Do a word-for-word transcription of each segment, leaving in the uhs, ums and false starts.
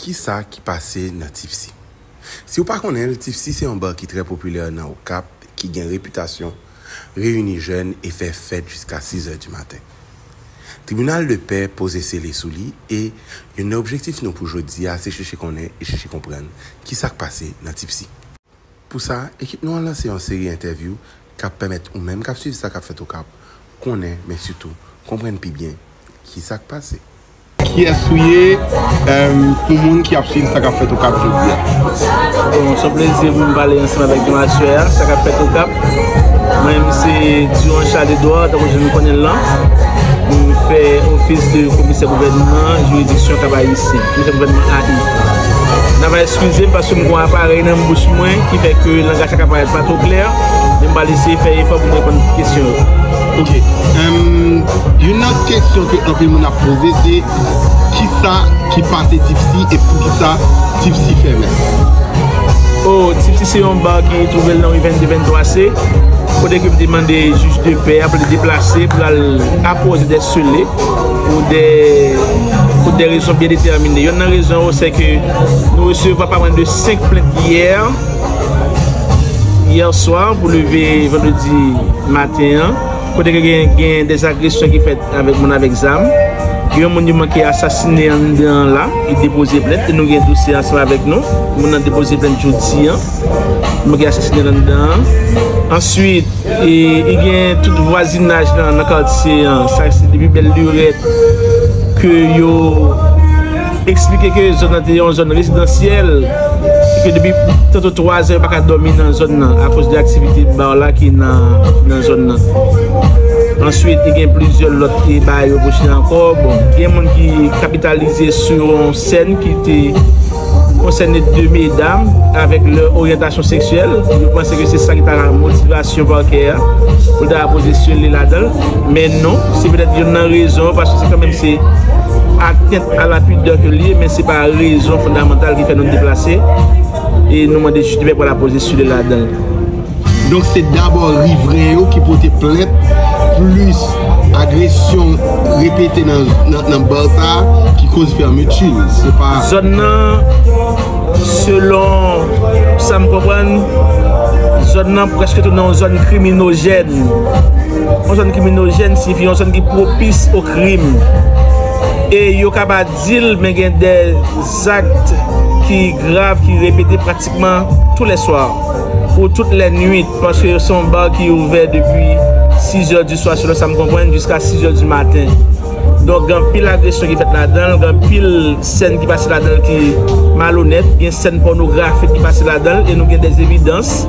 Kisa ki pase nan Tipsy? Si w pa konnen l, Tipsy se yon bar ki trè popilè nan Okap, ki gen repitasyon reyini jèn e fè fèt jiska sizè di maten. Tribinal de pè poze sele sou li e youn nan objektif nou pou jodi a se chèche konnen e chèche konprann kisa k pase nan Tipsy. Pou sa, ekip nou an lanse yon seri entèvyou k ap pèmèt ou menm k ap swiv sa k ap fèt Okap konnen, men sitou konprann pi byen kisa k pase. Kiyès ou ye, pou moun ki ap swiv sa k ap fèt Okap jodi a? Bon, se yon plezi pou m pale ansanm avèk nou aswè a, sa k ap fèt Okap. Mwen menm se Durand Charles Edouard, tankou jan nou konnen l lan. M fè ofis de komisè gouvènman jiridiksyon Kap Ayisyen, komisè gouvènman A I. N ap eskize m paske m gen yon aparèy nan bouch mwen ki fè ke langaj la ka parèt pa twò klè, men m pral eseye fè efò pou m reponn kesyon yo. Ok. Em, youn nan kesyon ke anpil moun ap poze se kisa ki pase Tipsy e poukisa Tipsy fèmen? Oh, Tipsy se yon bar ki twouve l nan ri vennde, venntwa C, kote ke m te mande jij de pè a pou l deplase, pou l al apòze dè sele pou dè, pou dè rezon byen detèmine. Yonn nan rezon yo, se ke nou resevwa pa mwens de senk plent yè, yè swa pou leve vandredi maten an, kote ke gen, gen dè agresyon ki fèt avèk moun avèk zam. Gen yon moun yo manke asasinen anndan an la, li depoze plent, e nou gen dosye ansanm avèk nou. Moun nan depoze plent jodi an, li manke asasinen anndan an. Answit, e, e gen tout vwazinaj nan, nan katye an, sa se depi bèl lirèt ke yo eksplike ke zòn nan te yon zòn rezidansyèl, e ke depi tanto twa zè yo pa ka dòmi nan zòn nan akoz de aktivite bar la ki nan, ki nan zòn nan. Answit, e gen plizyè lòt e bagay repwoche ankò. Bon, gen moun ki kapitalize sou yon sèn ki te konsène de medam avèk lè oryantasyon seksyèl. Yo panse ke se sa ki ta motivasyon pakè a pou l ta poze sele ladan l. Men non, se petèt youn nan rezon, paske se kanmenm se atent a la pidè ke l ye, men se pa rezon fondamantal ki fè nou deplase. E nou mande jij de pè pou l poze sele ladan l. Donk, se dabò rivren yo ki pote plent, plis agresyon repete nan, nan, nan bar sa a ki koz fèmiti. Se pa zòn nan, selon sa m konprann, zòn nan prèske tounen yon zòn kriminojèn. Yon zòn kriminojèn siyifi yon zòn ki pwopis o krim. E yo ka pa di l, men gen dè zak ki grav, ki repete pratikman tou lè swa, ou tout lè nwit, paske se yon bar ki ouvè depi sizè di swa, selon sa m konprann, jiska sizè di maten. Donk, gen anpil agresyon ki fèt ladan l, gen anpil sèn ki pase ladan l ki malonèt, gen sèn pònografik ki pase ladan l, e nou gen dè evidans.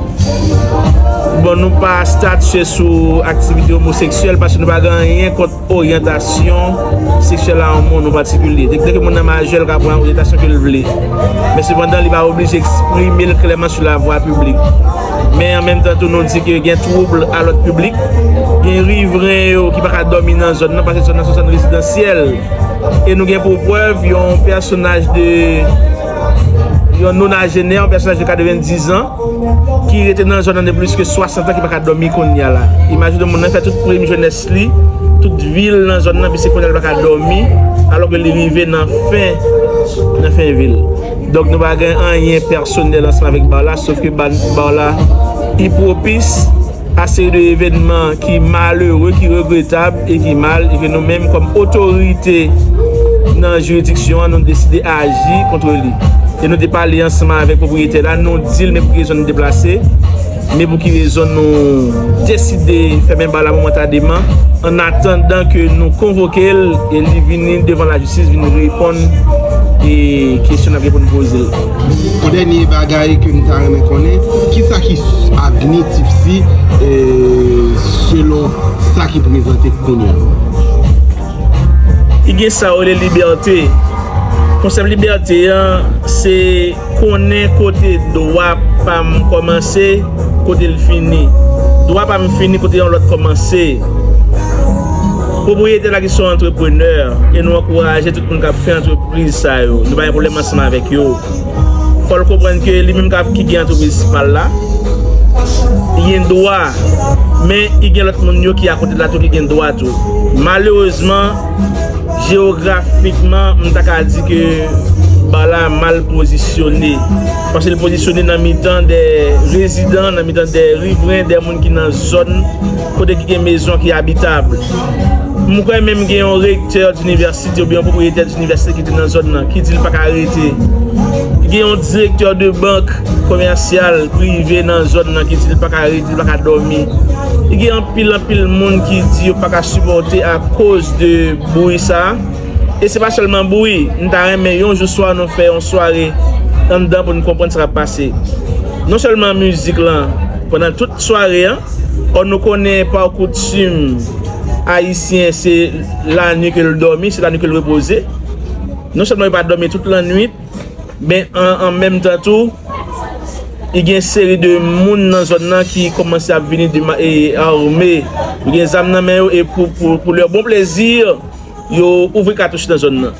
Bon, nou pa statye sou aktivite omoseksyèl, paske nou pa gen anyen kont oryantasyon seksyèl a yon moun an patikilye. Dèke, dèke moun nan majè, l ka pran oryantasyon ke l vle. Men sepandan, li pa oblije eksprime l klèman sou lavwa piblik. Men an menm tan tou, nou di ke gen twoub a lòd piblik. Gen rivren yo ki pa ka dòmi nan zòn nan, paske zòn nan se yon zòn rezidansyèl. E nou gen pou prèv yon pèsonaj de, yon nonajenè, yon pèsonaj de katrevenndizan, ki rete nan zòn nan de plis ke swasant an, ki pa ka dòmi kounye a la. Imajine w, moun nan fè tout premye jenès li, tout vi l nan zòn nan, pi se kounye a l pa ka dòmi, alò ke li rive nan fen, nan fen vi l. Donk, nou pa gen anyen pèsonèl ansanm avèk bar la, sof ke ba-, bar la, li pwopis a seri de evènman ki malere, ki regretab e ki mal, e ke nou menm kòm otorite nan jiridiksyon an, nou deside aji kont li. E nou te pale ansanm avèk pwopriyetè la, nou di l men pou ki rezon nou deplase, men pou ki rezon nou deside fèmen bar la momantadman, an atandan ke nou konvoke l e li vini devan lajistis, vin reponn e kesyon n ap gen pou n poze l. Yon dènye bagay ke m ta renmen konnen, kisa ki avni Tipsy, e, selon sa ki prezante kounye a? Li gen sa yo rele libète. Konsèp libète an, se konnen kote dwa pa m kòmanse, kote l fini. Dwa pa m fini kote yon lòt kòmanse. Pwopriyetè la ki se yon antreprenè, e nou ankouraje tout moun k ap fè antrepriz sa yo. Nou pa gen pwoblèm ansanm avèk yo. Fò l konprann ke li menm k ap, ki gen antrepriz pa l la, li gen dwa, men li gen lòt moun yo ki akote l la tou ki gen dwa tou. Malerezman, jewografikman, m ta ka di ke bar Mal pozisyone. Paske l pozisyone nan mitan de rezidan, nan mitan de rivren, de moun ki nan zòn kote ki gen mezon ki abitab. M kwè menm gen yon rektè dinivèsite oubyen yon pwopriyetè dinivèsite ki te nan zòn nan, ki di l pa ka rete. Gen yon direktè de bank komèsyal prive nan zòn nan ki di l pa ka rete, li pa ka dòmi. Gen anpil, anpil moun ki di yo pa ka sipòte akoz de bri sa a. E se pa sèlman bri, m ta renmen yon jou swa nou fè yon sware anndan pou n konprann sa k ap pase. Non sèlman mizik lan, pandan tout sware an, ò nou konnen pa koutim ayisyen se lannuit ke l dòmi, se lannuit ke l repoze. Non sèlman yo pa dòmi tout lannuit, men an, an menm tan tou, i gen seri de moun nan zòn nan ki kòmanse ap vini de ma-, e, ame. Yo gen zam nan men yo e pou, pou, pou lè bon plezi, yo ouvri katouch nan zòn nan.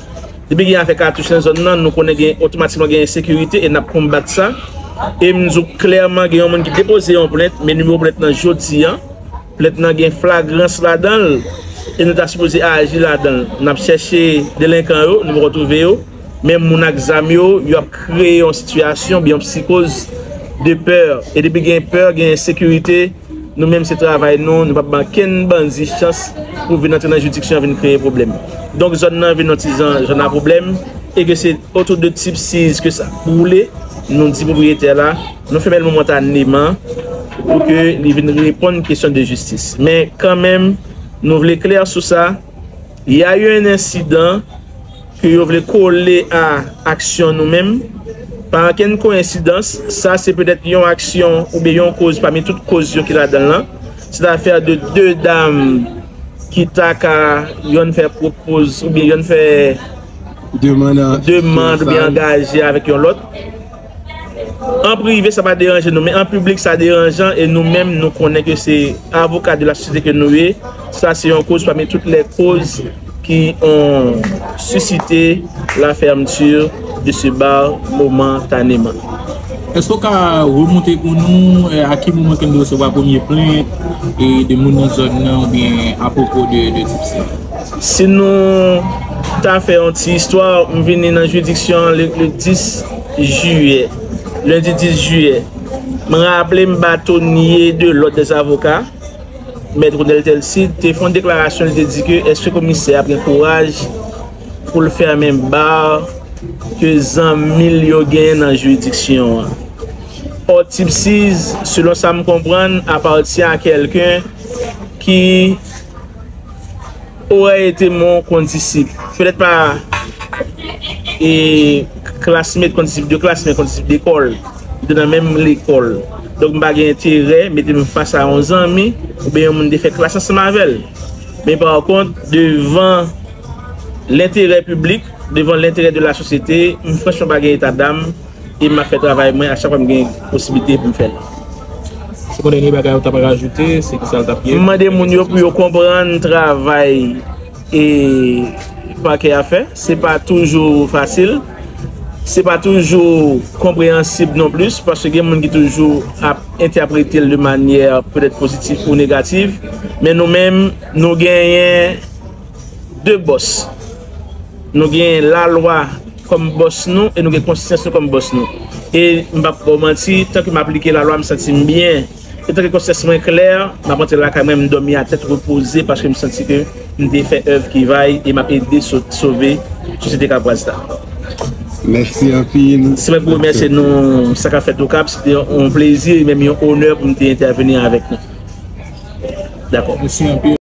Depi gen afè katouch nan zòn nan, nou konnen gen otomatikman gen ensekirite e n ap konbat sa. E m di w klèman, gen yon moun ki depoze yon plent, men nimewo plent nan jodi a, plent nan gen flagrans ladan l, e nou ta sipoze aji ladan l. N ap chèche delenkan yo, nou poko twouve yo, men moun ak zam yo, yo ap kreye yon sitiyasyon, oubyen yon psikoz de pè. E depi gen pè, gen ensekirite, nou menm se travay nou, nou p ap ban kenn bandi chans pou vin antre nan jiridiksyon an vin kreye pwoblèm. Donk zòn nan vin yon ti zòn, zòn a pwoblèm, e ke se otou de Tipsy ke sa boule, nou di pwopriyetè la, nou fèmen l momentaneman pou ke li vin reponn kesyon de jistis. Men kanmenm, nou vle klè sou sa, y a eu un incident ke yo vle kole a aksyon nou menm. Pa ankenn koyensidans, sa se petèt yon aksyon oubyen yon koz pami tout koz yo ki ladan l lan. Se afè de de dam ki ta ka yonn fè pwopoz oubyen yonn fè demann oubyen angaje avèk yon lòt. An prive, sa pa deranje nou, men an piblik, sa deranjan, e nou menm, nou konnen ke se avoka de la sosyete ke nou ye. Sa se yon koz pami tout lè koz ki ont suscité la fermeture de ce bar momentanément. Èske w ka remonte pou nou, eh, a ki moman ke nou resevwa premye plent, eh, de moun nan zòn nan oubyen apwopo de, de Tipsy? Si nou ta fè yon ti istwa, m vini nan jiridiksyon an le, le dis jiyè, lendi dis jiyè. M raple m batonye de lòd dè zavoka, Mèt Ronel Telcide, te fè yon deklarasyon, li te di ke èske komisè ap gen kouraj pou l fèmen bar ke zanmi l yo genyen nan jiridiksyon an. Ò, Tipsy, selon sa m konprann, apatyen a kèlken ki aurait été mon condisciple. Petèt pa, e, klasmèt, kondisip de klas, men kondisip dekòl. Li te nan menm lekòl. Donk, m pa gen enterè mete m fas a yon zanmi oubyen yon moun m te fè klas ansanm avè l. Men pa kont, devan lenterè piblik, devan lenterè de la sosyete, m franchman pa gen eta dam e m ap fè travay mwen a chak fwa m gen posiblite pou m fè l. Si gon dènye bagay ou t ap rajoute, se kisa l t ap ye? M mande moun yo pou yo konprann travay e pakè a fè. Se pa toujou fasil. Se pa toujou konpreyansib non plis, paske gen moun ki toujou ap entèprete l de manyè petèt pozitif ou negatif. Men nou menm, nou genyen de bòs. Nou gen lalwa kòm bòs nou e nou gen konsyans nou kòm bòs nou. E m p ap ba w manti, tanke m aplike lalwa, m santi m byen. E tanke konsyans mwen klè, m ap rantre lakay mwen, m dòmi a tèt repoze paske m santi ke m te fè èv ki va e m ap ede so-, sove sosyete kapwaz la. Mèsi anpil. Se mwen ki remèsye nou, sa k ap fèt Okap, se te yon plezi e menm yon onè pou m te entèveni avèk nou. Dakò. Mèsi anpil.